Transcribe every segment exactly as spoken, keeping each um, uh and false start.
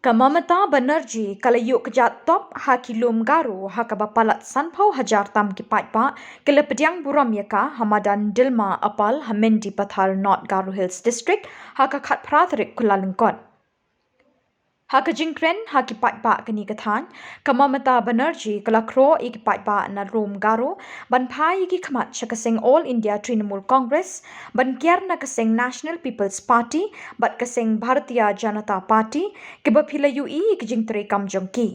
Ka Mamata Banerjee ka la ïuh kjat top ha ki lum Garo ha kaba palat sanphew hajar tam ki paidbah ki la pdiang burom ïa ka ha madan Dilma Apal ha Mendipathar, North Garo Hills District, ha ka khatphra tarik Kyllalyngkot. Ha ka jingkren ha ki paidbah kane ka thaiñ, ka Mamata Banerjee ka la khroh ïa ki paidbah na lum Garo ban phai ïa ki khmat sha ka seng All India Trinamool Congress, ban kiar na ka seng National People's Party bad ka seng Bharatiya Janata Party, kiba phi la ïohi ïa ka jingtrei kam jong ki.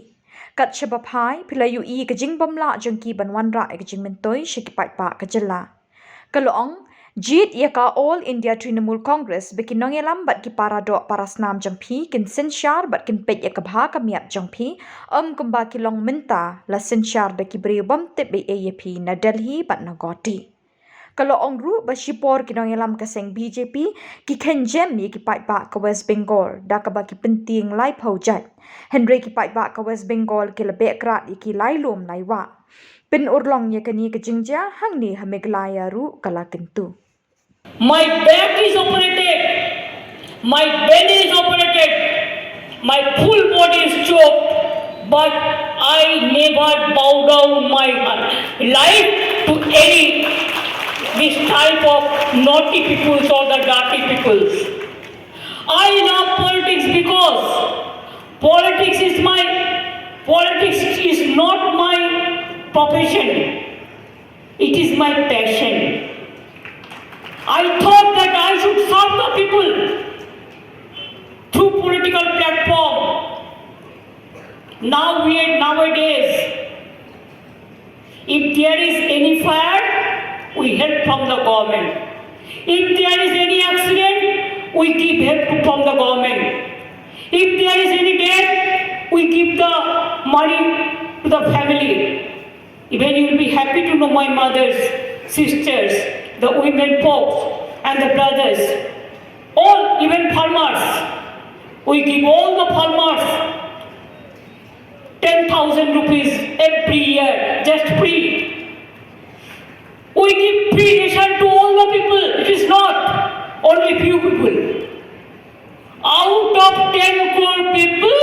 Kat shaba phai, phi la ïohi ïa ka jingbymlah jong ki ban wanrah ïa ka jingmyntoi sha ki paidbah ka jylla. Ka la ong, jied ïa ka All India Trinamool Congress ba ki nongïalam bad ki para doh para snam jong phi kin synshar bad kin peit ïa ka bha ka miat jong phi, ym kumba ki long mynta, la synshar da ki briew bym tip ei ei ïa phi na Delhi bad na Guwahati. Ka la ong ruh ba shipor ki nongïalam ka seng B J P ki kynjem ïa ki paidbah ka West Bengal da kaba ki pyntieng laiphew jait. Hynrei ki paidbah ka West Bengal ki la beh krad ïa ki lai lum lai wah. Pynurlong ïa kane ka jingjia hangne ha Meghalaya ruh ka la kyntu. My back is operated, my belly is operated, my full body is choked, but I never bow down my life to any this type of naughty peoples or the dirty peoples. I love politics because politics is my politics is not my profession. It is my passion. I thought that I should serve the people through political platform. Now we are nowadays, if there is any fire, we help from the government. If there is any accident, we give help from the government. If there is any death, we give the money to the family. Even you will be happy to know my mothers, sisters, the women folks, and the brothers, all, even farmers. We give all the farmers ten thousand rupees every year, just free. We give free ration to all the people. It is not only few people. Out of ten crore people,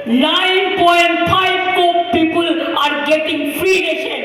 nine point five crore people are getting free ration.